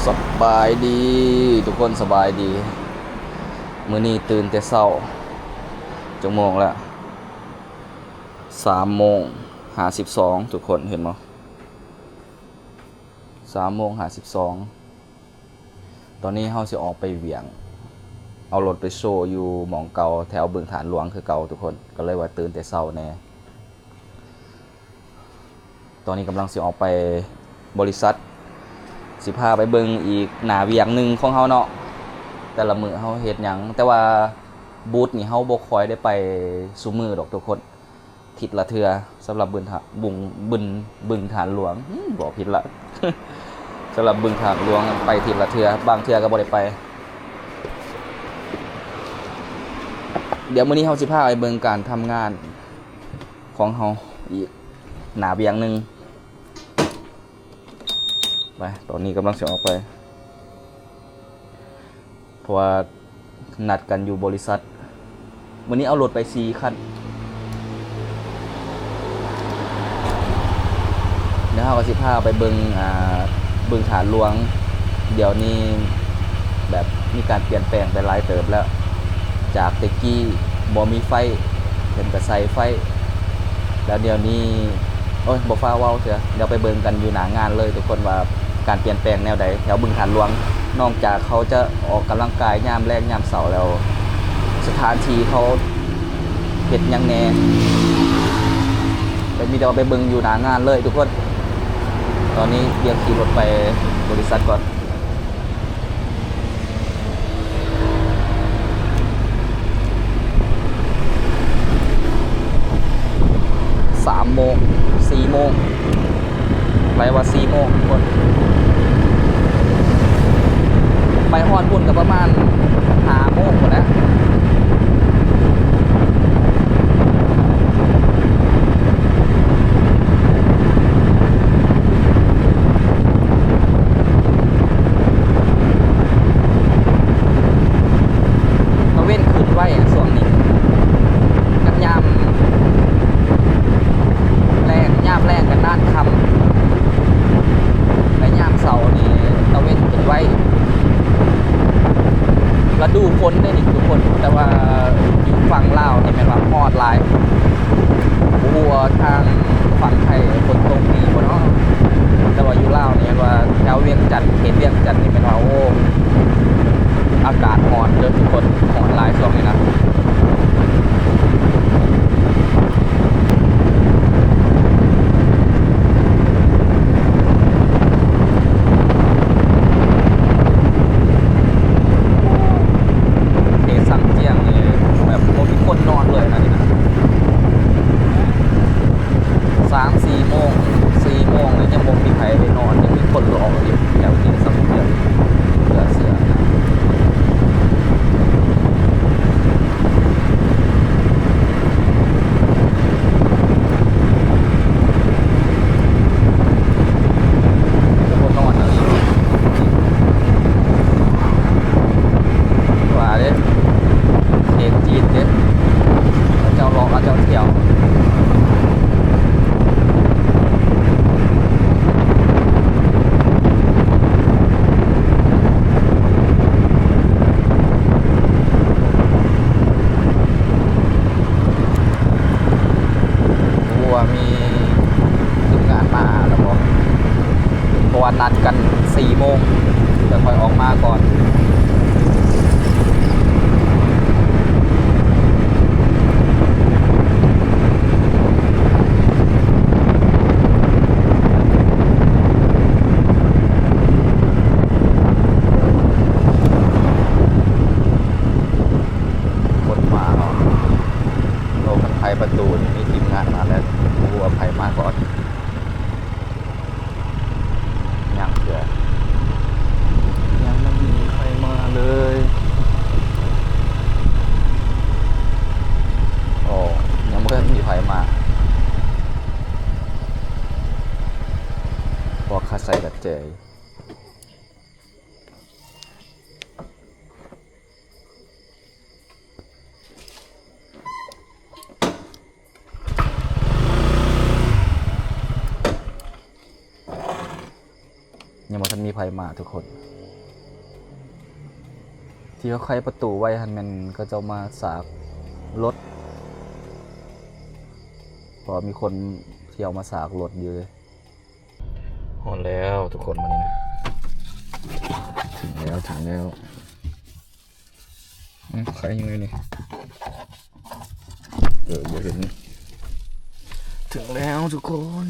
ສະບາຍດີທຸກຄົນ ສະບາຍດີ. ມື້ນີ້ຕື່ນແຕ່ເຊົ້າ ຈັກໂມງແລ້ວ? ສາມໂມງຫ້າສິບສອງ ທຸກຄົນເຫັນບໍ່? ສາມໂມງຫ້າສິບສອງ. ຕອນນີ້ເຮົາຊິອອກໄປວຽງ ເອົາລົດໄປໂຊຢູ່ໝ່ອງເກົ່າ ແຖວບຶງທາດຫຼວງຄືເກົ່າທຸກຄົນ ກໍເລີຍວ່າຕື່ນແຕ່ເຊົ້າແດ່. ຕອນນີ້ກຳລັງຊິອອກໄປບໍລິສັດ ຊິພາໄປເບິ່ງອີກໜ້າວຽງໜຶ່ງຂອງເຮົາເນາະ ແຕ່ລະມື້ເຮົາເຮັດຫຍັງ. ແຕ່ວ່າບູດນີ້ເຮົາບໍ່ຄ່ອຍໄດ້ໄປຊຸມື້ດອກທຸກຄົນ ທິດລະເທື່ອ. ສຳລັບບຶງທາ ບຶງ ບຶງ ບຶງທາດຫຼວງ ຫືມ ເວົ້າຜິດລະ ສຳລັບບຶງທາດຫຼວງໄປທິດລະເທື່ອ ບາງເທື່ອກໍບໍ່ໄດ້ໄປ. ດຽວມື້ນີ້ເຮົາຊິພາໄປເບິ່ງການທຳງານຂອງເຮົາອີກໜ້າວຽງໜຶ່ງ. ໄປ ຕອນນີ້ກຳລັງຊິອອກໄປ ເພາະວ່ານັດກັນຢູ່ບໍລິສັດ. ມື້ນີ້ເອົາລົດໄປສີ່ຄັນ ແລ້ວເຮົາກໍຊິພາໄປເບິ່ງ ອ່າ ບຶງທາດຫຼວງ. ດຽວນີ້ແບບມີການປ່ຽນແປງໄປຫຼາຍເຕີບແລ້ວ ຈາກແຕ່ກີ້ບໍ່ມີໄຟ ເພິ່ນກໍໃສ່ໄຟ ແລ້ວດຽວນີ້ ໂອ້ຍ ບໍ່ຟ້າວເວົ້າເທື່ອ ດຽວໄປເບິ່ງກັນຢູ່ໜ້າງານເລີຍທຸກຄົນ ວ່າການປ່ຽນແປງແນວໃດແຖວບຶງທາດຫຼວງ. ນອກຈາກເຂົາຈະອອກກຳລັງກາຍຍາມແລງຍາມເຊົ້າແລ້ວ ສະຖານທີ່ເຂົາເຮັດຫຍັງແດ່ ກໍມີແຕ່ວ່າໄປເບິ່ງຢູ່ໜ້າງານເລີຍທຸກຄົນ. ຕອນນີ້ດຽວຂີ່ລົດໄປບໍລິສັດກ່ອນ. ສາມໂມງ ສີ່ໂມງ ໄປວ່າສີ່ໂມງທຸກຄົນ ໄປຮອດພຸ້ນກໍປະມານຫ້າໂມງພຸ້ນແຫຼະ. ຕາເວັນຂຶ້ນໄວຊ່ວງນີ້ ຍາມ ຍາມແລງ ຍາມແລງກໍນານຄ່ຳ ແລະ ຍາມເຊົ້ານີ້ຕາເວັນຂຶ້ນໄວ. ລະດູຝົນເດ້ນີ້ທຸກຄົນ ແຕ່ວ່າຢູ່ຝັ່ງລາວນີ້ແມ່ນວ່າຮ້ອນຫຼາຍ. ບໍ່ຮູ້ວ່າທາງຝັ່ງໄທຝົນຕົກດີບໍ່ເນາະ ແຕ່ວ່າຢູ່ລາວນີ້ແມ່ນວ່າແຖວວຽງຈັນ ເຂດວຽງຈັນນີ້ແມ່ນວ່າ ໂອ້ ອາກາດຮ້ອນເດີທຸກຄົນ ຮ້ອນຫຼາຍຊ່ວງນີ້ນະ. ເຂດຊຳຈຽງນີ້ແບບບໍ່ມີຄົນນອນເລີຍນະນີ້ນະ. ສາມສີ່ໂມງ ສີ່ໂມງນີ້ຍັງບໍ່ມີໃຜໄດ້ນອນ ຍັງມີຄົນຫຼອກຢູ່ແຖວເຂດຊຳຈຽງ ເຫຼືອເຊື່ອ. ວ່າເດ້ ເຂດຈີນເດ້ ເຂົາເຈົ້າເລາະ ເຂົາເຈົ້າທ່ຽວ. ບໍ່ຮູ້ວ່າມີທີມງານມາແລ້ວບໍ່ ເພາະວ່ານັດກັນສີ່ໂມງ ແລ້ວຂ້ອຍອອກມາກ່ອນ. ຄົນມາເນາະ. ໂອ້ ຄັນໄຂປະຕູນີ້ມີທີມງານມາແລ້ວ ບໍ່ຮູ້ວ່າໃຜມາກ່ອນ. ຍັງເທື່ອ ຍັງບໍ່ມີໃຜມາເລີຍ. ໂອ້ ຍັງບໍ່ທັນມີໃຜມາ. ພວກຂ້າໃສ່ກະແຈ ຍັງບໍ່ທັນມີໃຜມາທຸກຄົນ. ທີ່ເຮົາໄຂປະຕູໄວ້ຫັ້ນແມ່ນເຂົາເຈົ້າມາສາກລົດ ເພາະມີຄົນທ່ຽວມາສາກລົດຢູ່. ຮອດແລ້ວທຸກຄົນ ມື້ນີ້ນະ ເຖິງແລ້ວ ເຖິງແລ້ວ. ອືມ ໃຄຍັງໄງນີ້? ເອີ ບໍ່ເຫັນ. ເຖິງແລ້ວທຸກຄົນ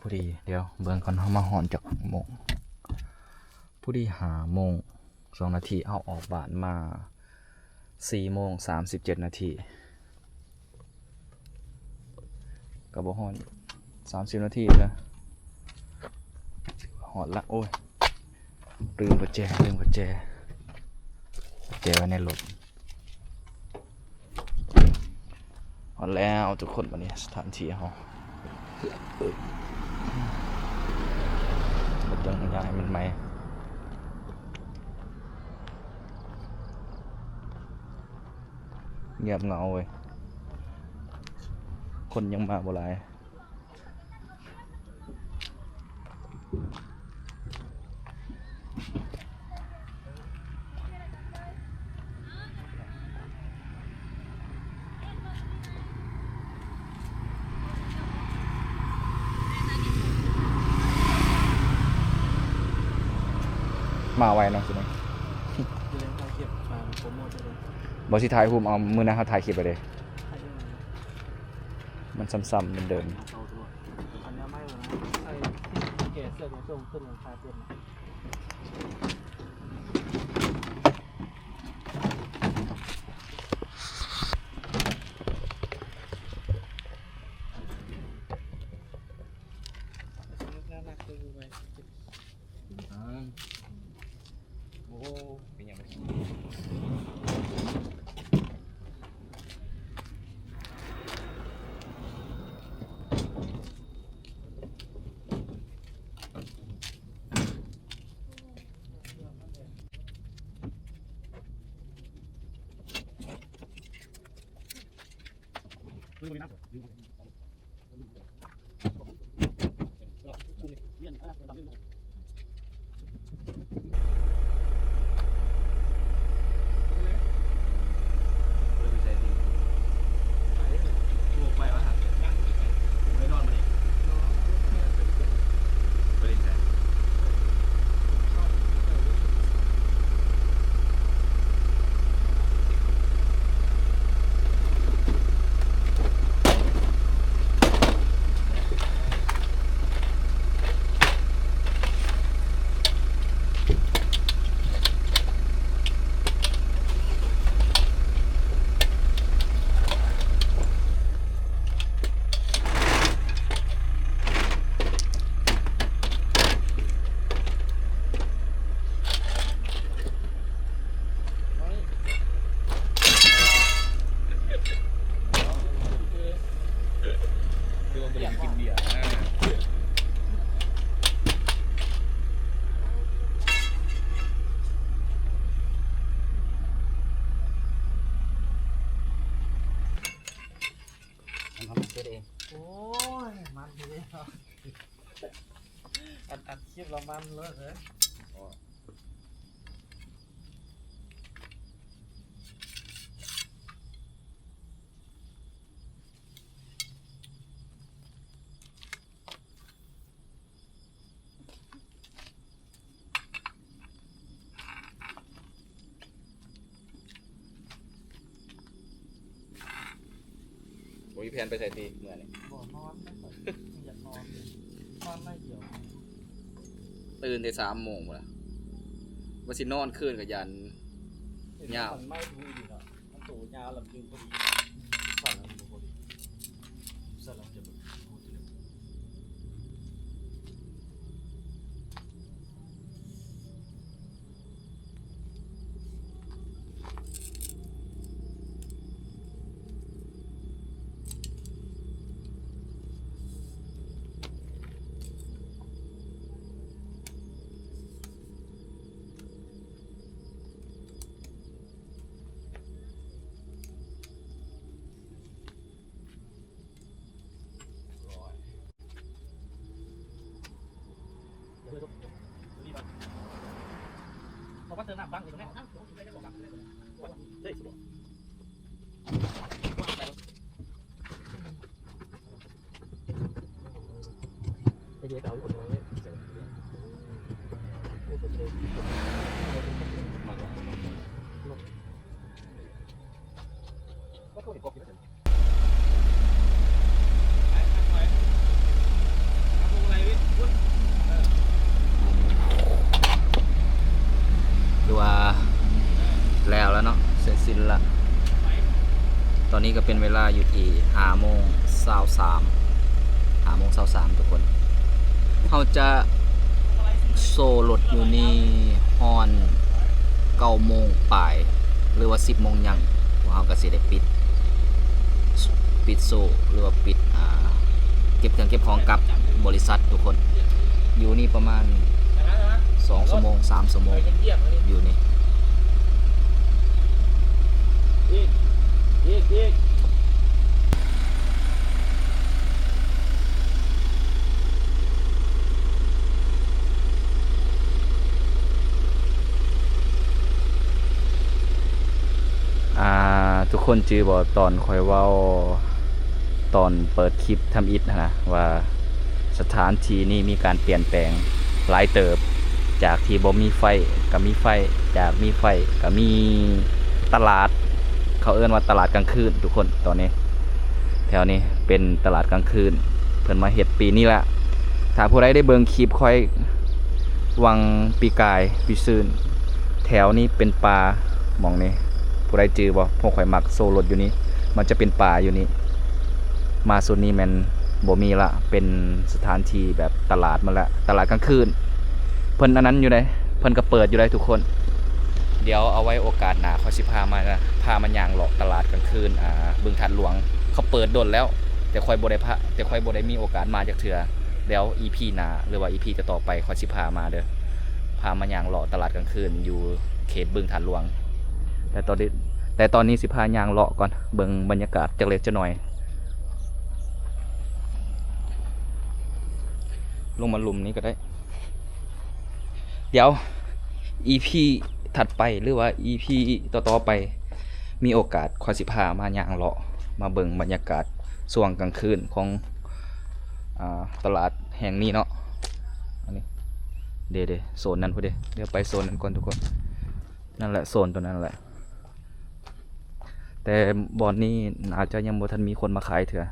ພໍດີ ດຽວເບິ່ງກ່ອນ ເຮົາມາຮອດຈັກໂມງ. ພໍດີຫ້າໂມງສອງນາທີ ເຮົາອອກບ້ານມາສີ່ໂມງສາມສິບເຈັດນາທີ. ກໍບໍ່ຮອດສາມສິບນາທີເລີຍ ຮອດລະ. ໂອ້ຍ ລືມກຸນແຈ ລືມກຸນແຈ ກຸນແຈໄວ້ໃນລົດ. ຮອດແລ້ວທຸກຄົນ ບັດນີ້ສະຖານທີ່ເຮົາ ເບິ່ງຢ່າງໃຫ້ມັນໃໝ່ ງຽບເຫງົາເວີຍ ຄົນຍັງມາບໍ່ຫຼາຍ. ມາໄວເນາະ ຊິໄດ້ ບໍ່ຊິຖ່າຍຮູບເອົາ ມື້ໜ້າເຮົາຖ່າຍຄລິບໄວ້ເດ້. ມັນຊ້ຳໆເດີມໆ. ອັນນີ້ເອົາໃໝ່ແລ້ວນະ ໃສ່ແກະເສື້ອຕົງໆຂຶ້ນຫຼັງຄາເປັນ. ໂອ້ ເປັນຫຍັງ? ມັນເຮັດເອງ. ໂອ້ຍ ມັນເຮັດເອງເນາະ ອັດ ອັດຄລິບລະມັນເລີຍເອີຍ. ບໍ່ມີແຜນໄປໃສຕິມື້ນີ້? ບໍ່ ນອນແລ້ວຂ້ອຍ ຢາກນອນ ນອນໜ້ອຍດຽວ. ຕື່ນແຕ່ສາມໂມງພຸ້ນລະ ວ່າຊິນອນຄືນກໍຢ້ານຍາວ. ມັນໂຕຍາວລະ ຕື່ນພໍດີ ໃສ່ແລ້ວມັນບໍ່ພໍດີ ໃສ່ແລ້ວມັນຈະ ຄືວ່າແລ້ວລະເນາະ ເສັດສິ້ນລະ. ຕອນນີ້ກໍເປັນເວລາຢູ່ທີ່ຫ້າໂມງຊາວສາມ ຫ້າໂມງຊາວສາມ ທຸກຄົນ. ເຮົາຈະໂຊລົດຢູ່ນີ້ຮອດເກົ້າໂມງປາຍ ຫຼືວ່າສິບໂມງຫຍັງ ພວກເຮົາກໍຊິໄດ້ປິດ ປິດໂຊ ຫຼືວ່າປິດ ອ່າ ເກັບເຄື່ອງເກັບຂອງກັບບໍລິສັດທຸກຄົນ. ຢູ່ນີ້ປະມານສອງຊົ່ວໂມງ ສາມຊົ່ວໂມງ ຢູ່ນີ້. ອ່າ ທຸກຄົນຈື່ບໍ່ ຕອນຂ້ອຍເວົ້າຕອນເປີດຄລິບທຳອິດຫັ້ນນະ ວ່າສະຖານທີ່ນີ້ມີການປ່ຽນແປງຫຼາຍເຕີບ ຈາກທີ່ບໍ່ມີໄຟກໍມີໄຟ ຈາກມີໄຟກໍມີຕະຫຼາດ ເຂົາເອີ້ນວ່າຕະຫຼາດກາງຄືນ ທຸກຄົນ. ຕອນນີ້ແຖວນີ້ເປັນຕະຫຼາດກາງຄືນ ເພິ່ນມາເຮັດປີນີ້ລະ. ຖ້າຜູ້ໃດໄດ້ເບິ່ງຄລິບຂ້ອຍຫວ່າງປີກາຍ ປີຊືນ ແຖວນີ້ເປັນປ່າ ໝ່ອງນີ້ ຜູ້ໃດຈື່ບໍ່? ພວກຂ້ອຍມັກໂຊລົດຢູ່ນີ້ ມັນຈະເປັນປ່າຢູ່ນີ້. ມາຊຸດນີ້ແມ່ນບໍ່ມີລະ ເປັນສະຖານທີ່ແບບຕະຫຼາດໝົດລະ ຕະຫຼາດກາງຄືນ. ເພິ່ນອັນນັ້ນຢູ່ໃດ໋ ເພິ່ນກໍເປີດຢູ່ໃດ໋ທຸກຄົນ. ດຽວເອົາໄວ້ໂອກາດໜ້າ ຂ້ອຍຊິພາມາ ພາມາຍ່າງເລາະຕະຫຼາດກາງຄືນ ອ່າ ບຶງທາດຫຼວງ. ເຂົາເປີດດົນແລ້ວ ແຕ່ຂ້ອຍບໍ່ໄດ້ພາ ແຕ່ຂ້ອຍບໍ່ໄດ້ມີໂອກາດມາຈັກເທື່ອ. ດຽວອີພີໜ້າ ຫຼືວ່າອີພີຕໍ່ໆໄປ ຂ້ອຍຊິພາມາເດີ ພາມາຍ່າງເລາະຕະຫຼາດກາງຄືນຢູ່ເຂດບຶງທາດຫຼວງ. ແຕ່ຕອນນີ້ ແຕ່ຕອນນີ້ຊິພາຍ່າງເລາະກ່ອນ ເບິ່ງບັນຍາກາດຈັກເລັກຈັກໜ້ອຍ. ລົງມາລຸ່ມນີ້ກໍໄດ້. ດຽວອີພີຖັດໄປ ຫຼືວ່າອີພີຕໍ່ໆໄປ ມີໂອກາດຂ້ອຍຊິພາມາຍ່າງເລາະ ມາເບິ່ງບັນຍາກາດຊ່ວງກາງຄືນຂອງ ອ່າ ຕະຫຼາດແຫ່ງນີ້ເນາະ. ອັນນີ້ ເດ ເດ ໂຊນນັ້ນພຸ້ນເດ ດຽວໄປໂຊນນັ້ນກ່ອນທຸກຄົນ. ນັ້ນແຫຼະ ໂຊນຕົວນັ້ນແຫຼະ ແຕ່ບ່ອນນີ້ໜ້າຈະຍັງບໍ່ທັນມີຄົນມາຂາຍເທື່ອ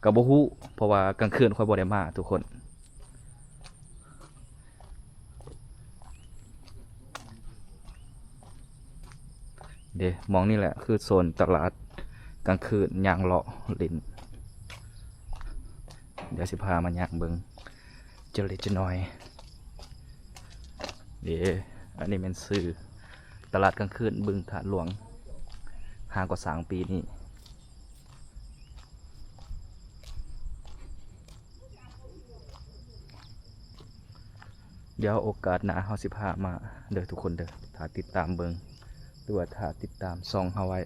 ກໍບໍ່ຮູ້ ເພາະວ່າກາງຄືນຂ້ອຍບໍ່ໄດ້ມາທຸກຄົນ. ເດ ໝ່ອງນີ້ແຫຼະຄືໂຊນຕະຫຼາດກາງຄືນ ຍ່າງເລາະຫຼິ້ນ. ດຽວຊິພາມາຍ່າງເບິ່ງ ຈະເລັກຈະໜ້ອຍ. ເດ ອັນນີ້ແມ່ນຊື່ຕະຫຼາດກາງຄືນບຶງທາດຫຼວງ ຫາກໍສ້າງປີນີ້. ດຽວໂອກາດໜ້າເຮົາຊິພາມາເດີທຸກຄົນເດີ ຖ້າຕິດຕາມເບິ່ງ ຫຼືວ່າຖ້າຕິດຕາມຊ່ອງເຮົາໄວ້.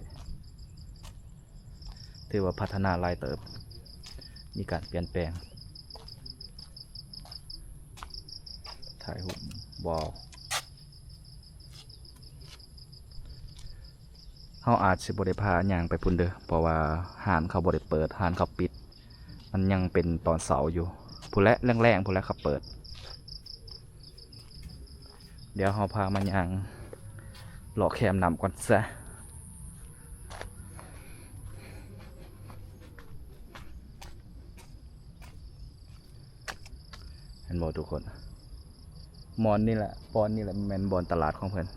ຖືວ່າພັດທະນາຫຼາຍເຕີບ ມີການປ່ຽນແປງ. ຖ່າຍຮູບ ວ້າວ ເຮົາອາດຊິບໍ່ໄດ້ພາຍ່າງໄປພຸ້ນເດີ ເພາະວ່າຮ້ານເຂົາບໍ່ໄດ້ເປີດ ຮ້ານເຂົາປິດ ມັນຍັງເປັນຕອນເຊົ້າຢູ່ ພຸ້ນແຫຼະ ແລງໆ ພຸ້ນແຫຼະ ເຂົາເປີດ. ດຽວເຮົາພາມາຍ່າງເລາະແຄມນ້ຳກ່ອນຊະ ເຫັນບໍ່ທຸກຄົນ? ບ່ອນນີ້ແຫຼະ ບ່ອນນີ້ແຫຼະແມ່ນບ່ອນຕະຫຼາດຂອງເພິ່ນ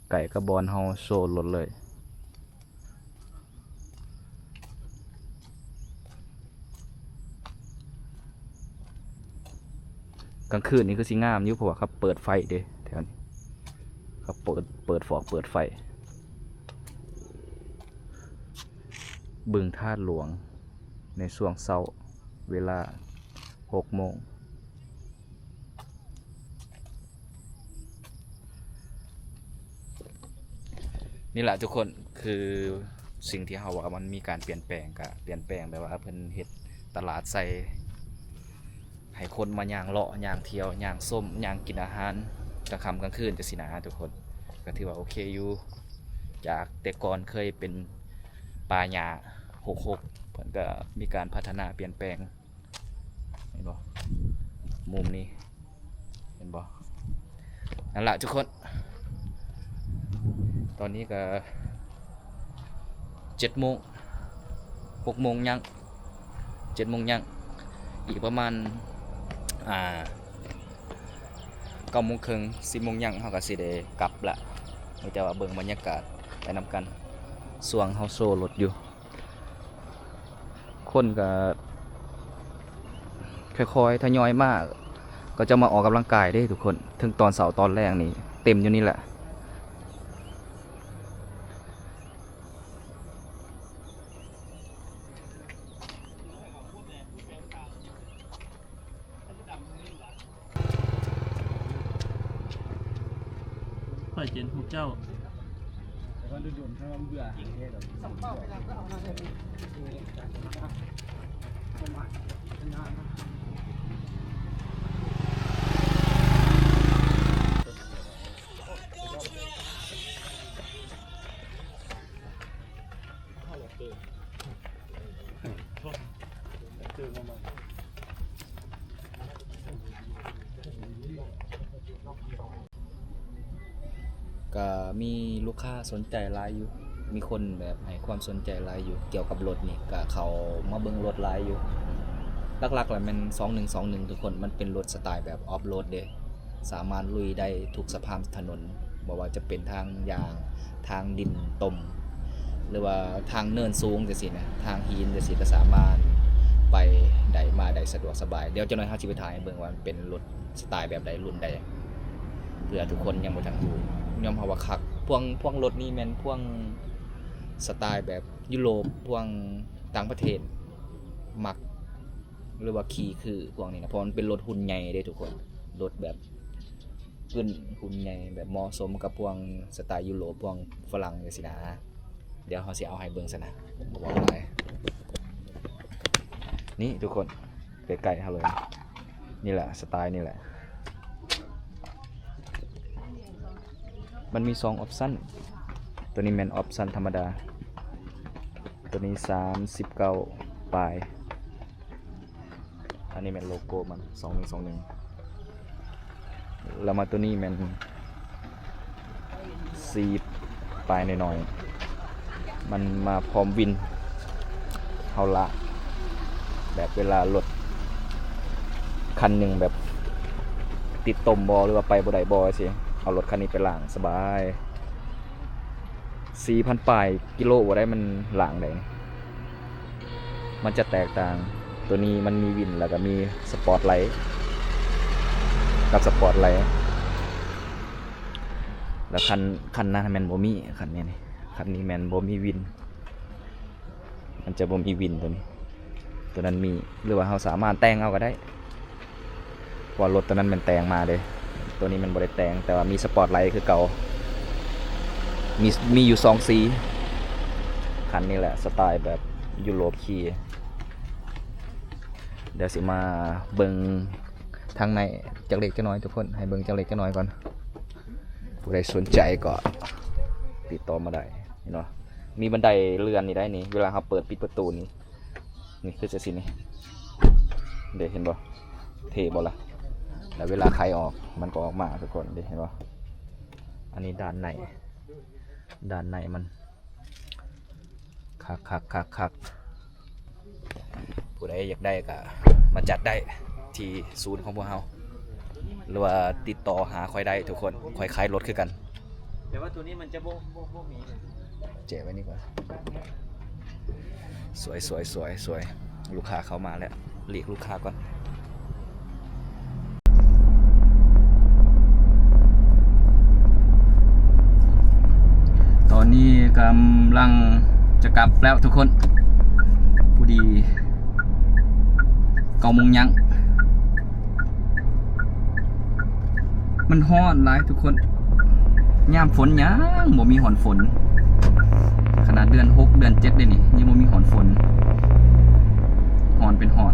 ໃກ້ກັບບ່ອນເຮົາໂຊລົດເລີຍ. ກາງຄືນນີ້ຄືຊິງາມຢູ່ ເພາະວ່າເຂົາເປີດໄຟເດ້ ແຖວນີ້ ເຂົາເປີດ ເປີດຟອກເປີດໄຟ. ບຶງທາດຫຼວງໃນຊ່ວງເຊົ້າ ເວລາຫົກໂມງ. ນີ້ແຫຼະທຸກຄົນ ຄືສິ່ງທີ່ເຮົາວ່າມັນມີການປ່ຽນແປງ ກະປ່ຽນແປງແບບວ່າເພິ່ນເຮັດ ຕະຫຼາດໃສ່ ໃຫ້ຄົນມາຍ່າງເລາະ ຍ່າງທ່ຽວ ຍ່າງຊົມ ຍ່າງກິນອາຫານກາງຄ່ຳກາງຄືນຈັ່ງຊີ້ນະທຸກຄົນ. ກໍຖືວ່າໂອເຄຢູ່ ຈາກແຕ່ກ່ອນເຄີຍເປັນປ່າຫຍ້າຮົກໆ ເພິ່ນກໍມີການພັດທະນາປ່ຽນແປງ. ເຫັນບໍ່? ມຸມນີ້ ເຫັນບໍ່? ນັ້ນລະທຸກຄົນ ຕອນນີ້ກໍເຈັດໂມງ ຫົກໂມງຍັງ ເຈັດໂມງຍັງ ອີກປະມານ ອ່າ ເກົ້າໂມງເຄິ່ງ ສິບໂມງຍັງ ເຮົາກໍຊິໄດ້ກັບລະ. ມີແຕ່ວ່າເບິ່ງບັນຍາກາດໄປນຳກັນ ຊ່ວງເຮົາໂຊລົດຢູ່. ຄົນກໍຄ່ອຍໆທະຍອຍມາ ກໍຈະມາອອກກຳລັງກາຍເດ້ທຸກຄົນ. ເຖິງຕອນເຊົ້າຕອນແລງນີ້ເຕັມຢູ່ນີ້ແຫຼະ. ຂ້ອຍເປັນພວກເຈົ້າ. ກໍມີລູກຄ້າສົນໃຈຫຼາຍຢູ່ ມີຄົນແບບໃຫ້ຄວາມສົນໃຈຫຼາຍຢູ່ ກ່ຽວກັບລົດນີ້ ກໍເຂົາມາເບິ່ງລົດຫຼາຍຢູ່. ຫຼັກໆລະແມ່ນສອງໜຶ່ງສອງໜຶ່ງ ທຸກຄົນ ມັນເປັນລົດສະໄຕແບບອອຟໂຣດເດ້. ສາມາດລຸຍໄດ້ທຸກສະພາບຖະໜົນ ບໍ່ວ່າຈະເປັນທາງຢາງ ທາງດິນຕົມ ຫຼືວ່າທາງເນີນສູງຈັ່ງຊີ້ນະ ທາງຫີນຈັ່ງຊີ້ ກໍສາມາດໄປໄດ້ມາໄດ້ສະດວກສະບາຍ. ດຽວຈັກໜ້ອຍເຮົາຊິໄປຖ່າຍໃຫ້ເບິ່ງວ່າມັນເປັນລົດສະໄຕແບບໃດ ລຸ້ນໃດ ເພື່ອທຸກຄົນຍັງບໍ່ທັນຮູ້. ຍອມຮັບວ່າຄັກ ພວກ ພວກລົດນີ້ແມ່ນພວກສະໄຕແບບຢູໂຣບ ພວກຕ່າງປະເທດມັກ ຫຼືວ່າຂີ່ຄືພວກນີ້ນະ ເພາະມັນເປັນລົດຮຸ່ນໃຫຍ່ເດ້ທຸກຄົນ ລົດແບບຂຶ້ນຮຸ່ນໃຫຍ່ ແບບເໝາະສົມກັບພວກສະໄຕຢູໂຣບ ພວກຝຣັ່ງຈັ່ງຊີ້ນະ. ດຽວເຮົາຊິເອົາໃຫ້ເບິ່ງຊັ້ນນະ ບໍ່ເວົ້າຫຼາຍ. ນີ້ທຸກຄົນ ໃກ້ໆເຮົາເລີຍ ນີ້ແຫຼະ ສະໄຕນີ້ແຫຼະ. ມັນມີສອງອອບຊັນ ໂຕນີ້ແມ່ນອອບຊັນທຳມະດາ ໂຕນີ້ສາມສິບເກົ້າປາຍ. ອັນນີ້ແມ່ນໂລໂກ້ມັນ ສອງໜຶ່ງສອງໜຶ່ງ ແລ້ວມາໂຕນີ້ແມ່ນສີ່ປາຍໜ້ອຍໆ ມັນມາພ້ອມວິນ. ເຮົາລາກ ແບບເວລາລົດຄັນໜຶ່ງແບບຕິດຕົມບໍ່ ຫຼືວ່າໄປບໍ່ໄດ້ບໍ່ຊີ້ ເອົາລົດຄັນນີ້ໄປລ້າງສະບາຍ. ສີ່ພັນປາຍກິໂລບໍ່ໄດ້ ມັນລ້າງໄດ້. ມັນຈະແຕກຕ່າງ ໂຕນີ້ມັນມີວິນ ແລ້ວກໍມີສະປອດໄລ ກັບສະປອດໄລ. ແລ້ວຄັນ ຄັນນັ້ນແມ່ນບໍ່ມີ ຄັນນີ້ນີ້ ຄັນນີ້ແມ່ນບໍ່ມີວິນ ມັນຈະບໍ່ມີວິນໂຕນີ້ ໂຕນັ້ນມີ ຫຼືວ່າເຮົາສາມາດແຕ່ງເອົາກໍໄດ້ ເພາະວ່າລົດໂຕນັ້ນແມ່ນແຕ່ງມາເດ້ ໂຕນີ້ມັນບໍ່ໄດ້ແຕ່ງ ແຕ່ວ່າມີສະປອດໄລຄືເກົ່າ ມີ ມີຢູ່ສອງສີ. ຄັນນີ້ແຫຼະສະໄຕແບບຢູໂຣບຂີ່. ດຽວຊິມາເບິ່ງທາງໃນຈັກເລັກຈັກນ້ອຍທຸກຄົນ ໃຫ້ເບິ່ງຈັກເລັກຈັກນ້ອຍກ່ອນ. ຜູ້ໃດສົນໃຈກໍຕິດຕໍ່ມາໄດ້ເນາະ. ມີບັນໄດເລື່ອນນີ້ໄດ໋ນີ້ ເວລາເຮົາເປີດປິດປະຕູນີ້ ນີ້ຄືຈັ່ງຊີ້ນີ້ ເດ້ ເຫັນບໍ່? ເທ່ບໍ່ລະ? ແລ້ວເວລາໄຂອອກ ມັນກໍອອກມາທຸກຄົນ ເດ້ ເຫັນບໍ່? ອັນນີ້ດ້ານໃນ ດ້ານໃນມັນ ຄັກໆໆໆ. ຜູ້ໃດຢາກໄດ້ກໍມາຈັດໄດ້ທີ່ສູນຂອງພວກເຮົາ ຫຼືວ່າຕິດຕໍ່ຫາຂ້ອຍໄດ້ທຸກຄົນ ຂ້ອຍຂາຍລົດຄືກັນ. ແຕ່ວ່າໂຕນີ້ມັນຈະບໍ່ ບໍ່ ບໍ່ມີ ແຈະໄວ້ນີ້ກ່ອນ. ສວຍ ສວຍ ສວຍ ສວຍ. ລູກຄ້າເຂົ້າມາແລ້ວ ຫຼຽກລູກຄ້າກ່ອນ. ຕອນນີ້ກຳລັງຈະກັບແລ້ວທຸກຄົນ ພໍດີເກົ້າໂມງຍັງ. ມັນຮ້ອນຫຼາຍທຸກຄົນ ຍາມຝົນຍັງບໍ່ມີຮອດຝົນ ຂະໜາດເດືອນຫົກເດືອນເຈັດເດ້ນີ້ ຍັງບໍ່ມີຮອດຝົນ. ຮ້ອນເປັນຮ້ອນ.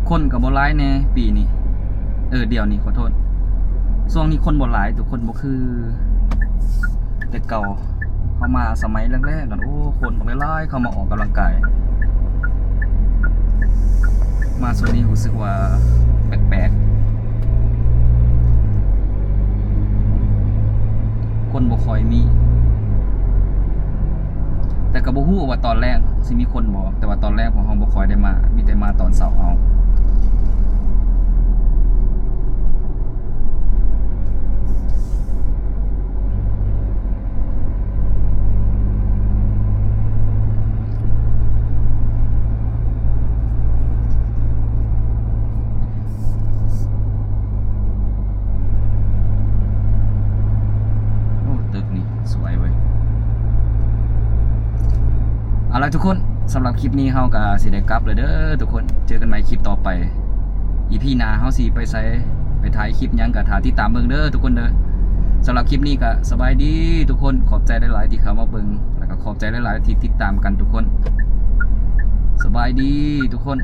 ຄົນກໍບໍ່ຫຼາຍແດ່ປີນີ້ ເອີ ດຽວນີ້ ຂໍໂທດ ຊ່ວງນີ້ຄົນບໍ່ຫຼາຍ ທຸກຄົນ ບໍ່ຄືແຕ່ເກົ່າ. ເຮົາມາສະໄໝແລກໆນັ້ນ ໂອ້ ຄົນບັກຫຼາຍໆ ເຂົ້າມາອອກກຳລັງກາຍ. ມາຊ່ວງນີ້ຮູ້ສຶກວ່າແປກໆ ຄົນບໍ່ຄ່ອຍມີ ແຕ່ກໍບໍ່ຮູ້ວ່າຕອນແລງຊິມີຄົນບໍ່ ແຕ່ວ່າຕອນແລງພວກເຮົາບໍ່ຄ່ອຍໄດ້ມາ ມີແຕ່ມາຕອນເຊົ້າເອົາ. ໂອ້ ຕຶກນີ້ສວຍເວີຍ. ເອົາລະທຸກຄົນ ສຳລັບຄລິບນີ້ເຮົາກໍຊິໄດ້ກັບແລ້ວເດີທຸກຄົນ ເຈີກັນໃໝ່ຄລິບຕໍ່ໄປ. ອີພີໜ້າເຮົາຊິໄປໃສ ໄປຖ່າຍຄລິບຫຍັງກໍຖ້າຕິດຕາມເບິ່ງເດີທຸກຄົນເດີ. ສຳລັບຄລິບນີ້ກໍສະບາຍດີທຸກຄົນ ຂອບໃຈຫຼາຍໆທີ່ເຂົ້າມາເບິ່ງ ແລ້ວກໍຂອບໃຈຫຼາຍໆທີ່ຕິດຕາມກັນທຸກຄົນ. ສະບາຍດີທຸກຄົນ.